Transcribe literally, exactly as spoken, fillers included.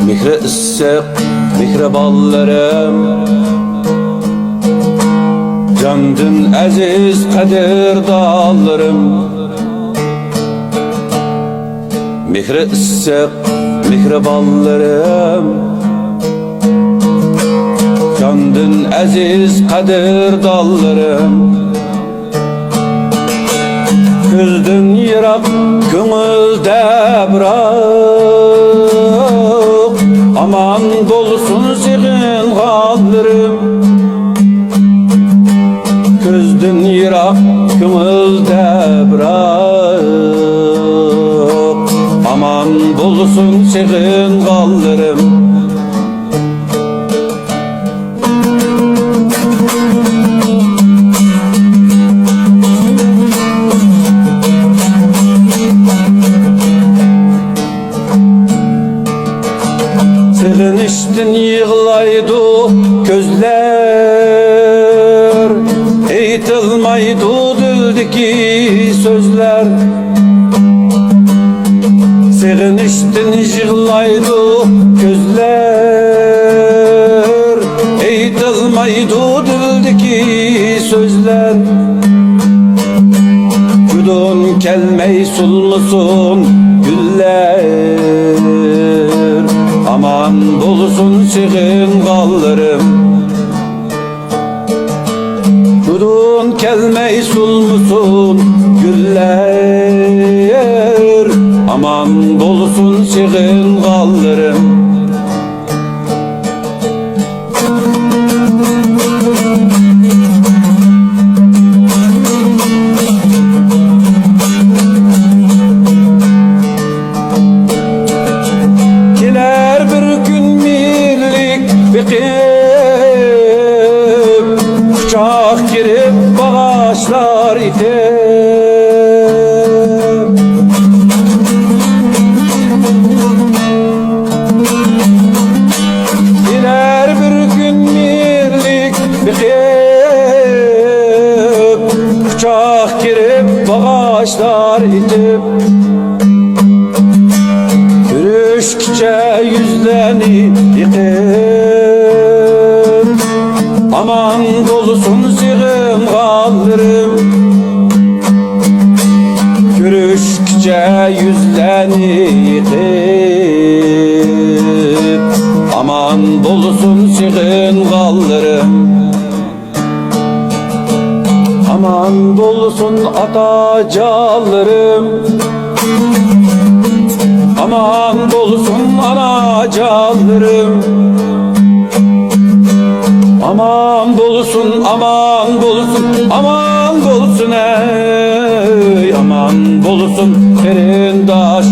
مېھرى ئىسسىق مېھرىبانلىرىم، جاندىن ئەزىز قەدىردانلىرىم. مېھرى ئىسسىق مېھرىبانلىرىم، جاندىن ئەزىز قەدىردانلىرىم. كۆزدىن يىراق، كۆڭۈلدە بىراق، ئامان بولسۇن سېغىنغانلىرىم. كۆزدىن يىراق، كۆڭۈلدە بىراق، ئامان بولسۇن سېغىنغانلىرىم. سېغىنىشتىن يىغلايدۇ كۆزلەر، ئېيتىلمايدۇ دىلدىكى سۆزلەر. سېغىنىشتىن يىغلايدۇ كۆزلەر، ئېيتىلمايدۇ دىلدىكى سۆزلەر. جۇدۇن كەلمەي سولمىسۇن گۈللەر، ئامان بولسۇن سېغىنغانلىرىم. جۇدۇن كەلمەي سولمىسۇن گۈللەر، ئامان بولسۇن سېغىنغانلىرىم. كېلەر بىر كۈن مېھىرلىك بېقىپ، قۇچاق كېرىپ باغاشلار ئېتىپ. كېلەر بىر كۈن مېھىرلىك بېقىپ، قۇچاق كېرىپ باغاشلار ئېتىپ. كۆرۈشكىچە يۈزلەرنى يېقىپ، ئامان بولسۇن سېغىنغانلىرىم. كۆرۈشكىچە يۈزلەرنى يېقىپ، ئامان بولسۇن سېغىنغانلىرىم. ئامان بولسۇن ئاتاجانلىرىم، ئامان بولسۇن ئاناجانلىرىم. ئامان بولسۇن، ئامان بولسۇن، ئامان بولسۇن، ئەي، ئامان بولسۇن قېرىنداش.